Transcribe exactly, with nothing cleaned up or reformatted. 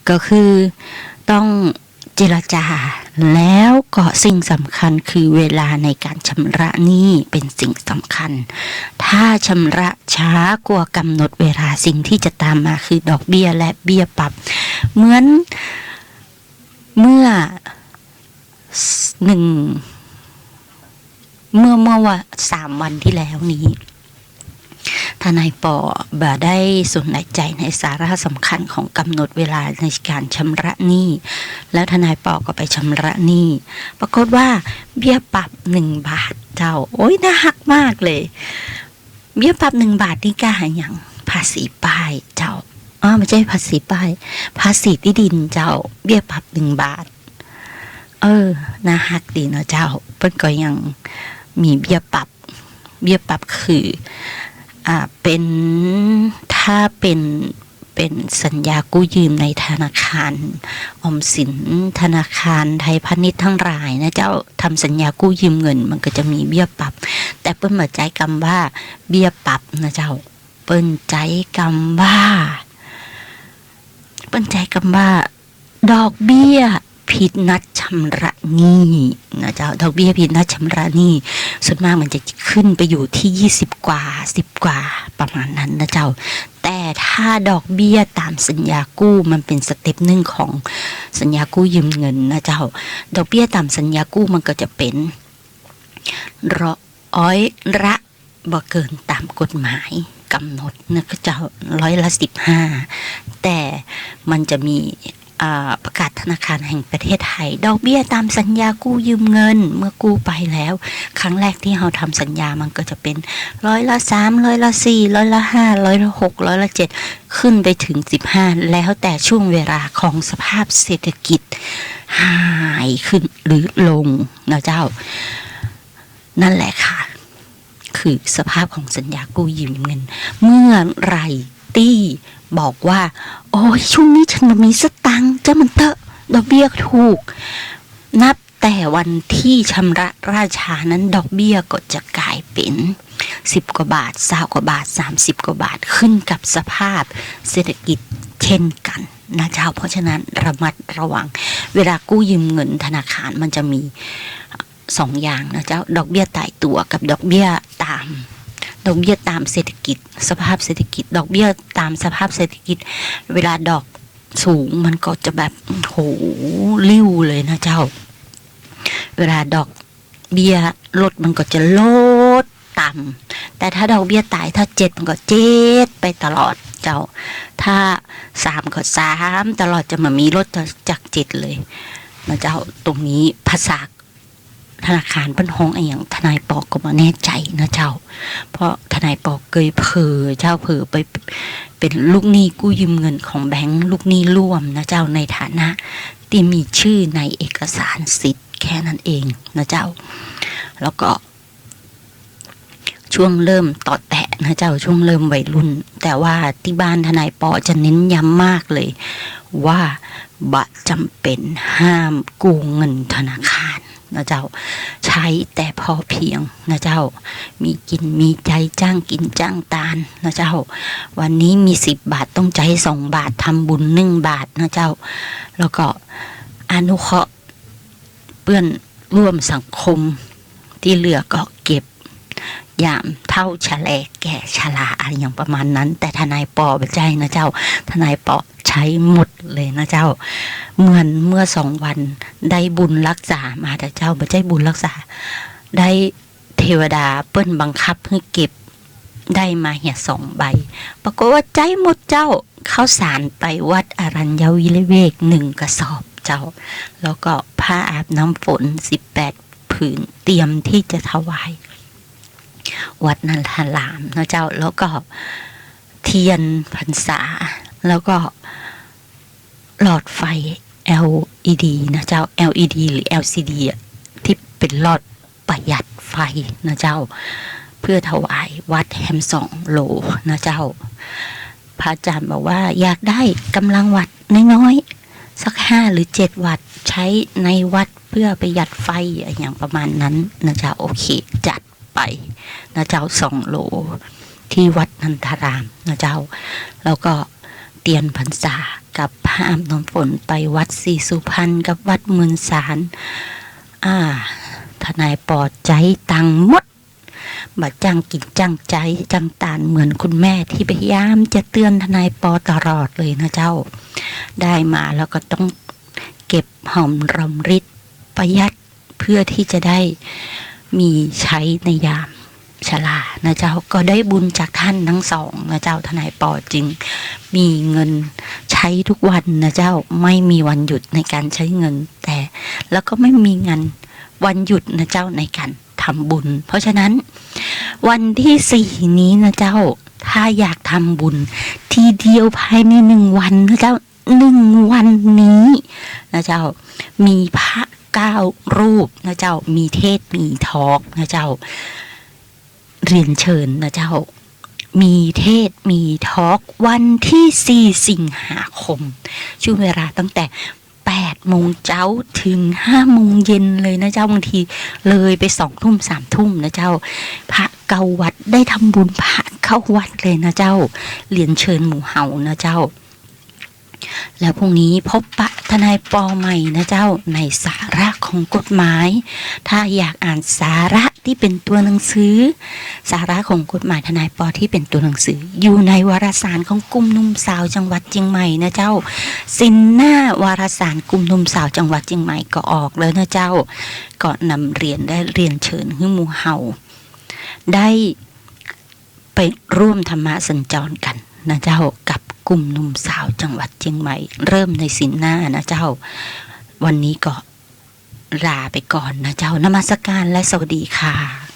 ก็คือต้องเจรจา แล้วก็สิ่งสำคัญคือเวลาในการชำระหนี้เป็นสิ่งสำคัญ ถ้าชำระช้ากว่ากำหนดเวลา สิ่งที่จะตามมาคือดอกเบี้ยและเบี้ยปรับ เหมือนเมื่อ หนึ่ง เมื่อ เมื่อว่าสามวันที่แล้วนี้ ทนายปอบ่ได้สนใจในสาระสำคัญของกำหนดเวลาในการชำระหนี้ แล้วทนายปอก็ไปชำระหนี้ ปรากฏว่าเบี้ยปรับหนึ่งบาทเจ้า โอ๊ย น่าฮักมากเลย เบี้ยปรับหนึ่งบาทนี่ก้าอะหยัง ภาษีป้ายเจ้า อ้าว ไม่ใช่ภาษีป้าย ภาษีตี้ดินเจ้า เบี้ยปรับหนึ่งบาท เออ น่าฮักดีเนาะเจ้า เปิ้นก็ยังมีเบี้ยปรับ เบี้ยปรับคือ อ่า เป็น ถ้าเป็น เป็นสัญญากู้ยืมในธนาคารออมสิน ธนาคารไทยพาณิชย์ทั้งหลายนะเจ้า ทำสัญญากู้ยืมเงิน มันก็จะมีเบี้ยปรับ แต่เปิ้นบ่ใจ๊กำว่าเบี้ยปรับนะเจ้า เปิ้นใจ๊กำว่า เปิ้นใจ๊กำว่า ดอกเบี้ยผิดนัดชำระหนี้นะเจ้า ดอกเบี้ยผิดนัดชำระหนี้ ส่วนมากมันจะขึ้นไปอยู่ที่ยี่สิบกว่า สิบกว่า ประมาณนั้นนะเจ้า แต่ถ้าดอกเบี้ยตามสัญญากู้ มันเป็นสเต็ปหนึ่งของสัญญากู้ยืมเงินนะเจ้า ดอกเบี้ยตามสัญญากู้มันก็จะเป็น ร้อยละ บ่เกินตามกฎหมายกำหนดนะเจ้า ร้อยละสิบห้า แต่มันจะมี อ่า ประกาศธนาคารแห่งประเทศไทย ดอกเบี้ยตามสัญญากู้ยืมเงิน เมื่อกู้ไปแล้ว ครั้งแรกที่เฮาทำสัญญา มันก็จะเป็นร้อยละสาม ร้อยละสี่ ร้อยละห้า ร้อยละหก ร้อยละเจ็ด ขึ้นไปถึงสิบห้า แล้วแต่ช่วงเวลาของสภาพเศรษฐกิจ high ขึ้นหรือลงนะเจ้า นั่นแหละค่ะ คือสภาพของสัญญากู้ยืมเงิน เมื่อไหร่ตี้บอกว่า โอ๊ย ช่วงนี้ฉันบ่มีสตางค์ จ้างมันเต๊อะ ดอกเบี้ยถูก นับแต่วันที่ชำระล่าช้านั้น ดอกเบี้ยก็จะกลายเป็นสิบกว่าบาท ซาวกว่าบาท สามสิบกว่าบาท ขึ้นกับสภาพเศรษฐกิจเช่นกันนะเจ้า เพราะฉะนั้นระมัดระวัง เวลากู้ยืมเงินธนาคารมันจะมี สองอย่างนะเจ้า ดอกเบี้ยตายตั๋วกับดอกเบี้ยตาม ดอกเบี้ยตามเศรษฐกิจ สภาพเศรษฐกิจ ดอกเบี้ยตามสภาพเศรษฐกิจ เวลาดอกสูงมันก็จะแบบ โห ลิ่วเลยนะเจ้า เวลาดอกเบี้ยลดมันก็จะลดต่ำ แต่ถ้าดอกเบี้ยตาย ถ้าเจ็ดมันก็เจ็ดไปตลอดเจ้า ถ้าสามก็สามตลอด จะบ่มีลดจากเจ็ดเลยนะเจ้า ตรงนี้ภาษา ธนาคารเปิ้นฮ้องอะหยัง ทนายปอก็บ่แน่ใจนะเจ้า เพราะทนายปอเกยเผลอเจ้า เผลอไปเป็นลูกหนี้กู้ยืมเงินของแบงก์ ลูกหนี้ร่วมนะเจ้า ในฐานะตี้มีชื่อในเอกสารสิทธิ์แค่นั้นเองนะเจ้า แล้วก็ ช่วงเริ่มตอแตะนะเจ้า ช่วงเริ่มวัยรุ่น แต่ว่าตี้บ้านทนายปอจะเน้นย้ำมากเลยว่าบ่จ๋ำเป็น ห้ามกู้เงินธนาคารนะเจ้า ใช้แต่พอเพียงนะเจ้า มีกิ๋นมีใจ๊ จ้างกิ๋นจ้างตานนะเจ้า วันนี้มีสิบบาท ต้องใจ๊สองบาท ทำบุญหนึ่งบาทนะเจ้า แล้วก็อนุเคราะห์ เปื้อนร่วมสังคม ตี้เหลือก็เก็บ ยามเฒ่าชะแลแก่ชรา อะหยังประมาณนั้น แต่ทนายปอบ่ใจ้นะเจ้า ทนายปอใจ๊หมดเลยนะเจ้า เหมือนเมื่อสองวันได้บุญรักษามานะเจ้า บ่ใจ้บุญรักษา ได้เทวดาเปิ้นบังคับหื้อเก็บ ได้มาเหียสองใบ ปรากฏว่าใจ๊หมดเจ้า ข้าวสารไปวัดอรัญญวิเวกหนึ่งกระสอบเจ้า แล้วก็ผ้าอาบน้ำฝนสิบแปดผืน เตรียมที่จะถวายวัดนันทารามนะเจ้า แล้วก็เทียนพรรษา แล้วก็หลอดไฟ แอลอีดี นะเจ้า แอลอีดี หรือ แอลซีดี อะ ที่เป็นหลอด ประหยัดไฟนะเจ้า เพื่อถวายวัดแฮมสองโหลนะเจ้า พระอาจารย์บอกว่าอยากได้กำลังวัตต์น้อยๆ สักห้าหรือเจ็ดวัตต์ ใช้ในวัดเพื่อประหยัดไฟ อะหยังประมาณนั้นนะเจ้า โอเค จัดไปนะเจ้า สองโหล ที่วัดนันทารามนะเจ้า แล้วก็เตียนพรรษา กับพระอาบน้ำฝนไปวัดศรีสุพรรณกับวัดเมืองสาร อ่า ทนายปอใจ๊ตังค์หมด บ่จ้างกิ๋นจ้างใจ๊จ้างตานเหมือนคุณแม่ตี้พยายามจะเตือนทนายปอตลอดเลยนะเจ้า ได้มาแล้วก็ต้องเก็บหอมรอมริบ ประหยัด เพื่อที่จะได้มีใช้ในยามชรานะเจ้า ก็ได้บุญจากท่านทั้งสองนะเจ้า ทนายปอจึงมีเงินใช้ทุกวันนะเจ้า ไม่มีวันหยุดในการใช้เงิน แต่ แล้วก็ไม่มีงานวันหยุดนะเจ้า ในการทำบุญ เพราะฉะนั้น วันที่สี่นี้นะเจ้า ถ้าอยากทำบุญทีเดียวภายในหนึ่งวันนะเจ้า หนึ่งวันนี้นะเจ้า มีพระเก้ารูปนะเจ้า มีเทศน์มีทอล์กนะเจ้า เรียนเชิญนะเจ้า มีเทศน์มีทอล์กวันที่สี่สิงหาคม ช่วงเวลาตั้งแต่แปดโมงเจ๊าถึงห้าโมงเย็นเลยนะเจ้า บางทีเลยไปสองทุ่มสามทุ่มนะเจ้า พระเก้าวัดได้ทำบุญพระเก้าวัดเลยนะเจ้า เรียนเชิญหมู่เฮานะเจ้า แล้วพรุ่งนี้พบปะทนายปอใหม่นะเจ้า ในสาระของกฎหมาย ถ้าอยากอ่านสาระที่เป็นตัวหนังสือ สาระของกฎหมายทนายปอที่เป็นตัวหนังสือ อยู่ในวารสารของกลุ่มหนุ่มสาวจังหวัดเจียงใหม่นะเจ้า สิ้นหน้าวารสารกลุ่มหนุ่มสาวจังหวัดเจียงใหม่ก็ออกแล้วนะเจ้า ก็นำเรียนและเรียนเชิญหื้อหมู่เฮาได้ ไปร่วมธรรมะสัญจรกันนะเจ้า กับกลุ่มหนุ่มสาวจังหวัดเจียงใหม่ เริ่มในสิ้นหน้านะเจ้า วันนี้ก็ลาไปก่อนนะเจ้า นมัสการและสวัสดีค่ะ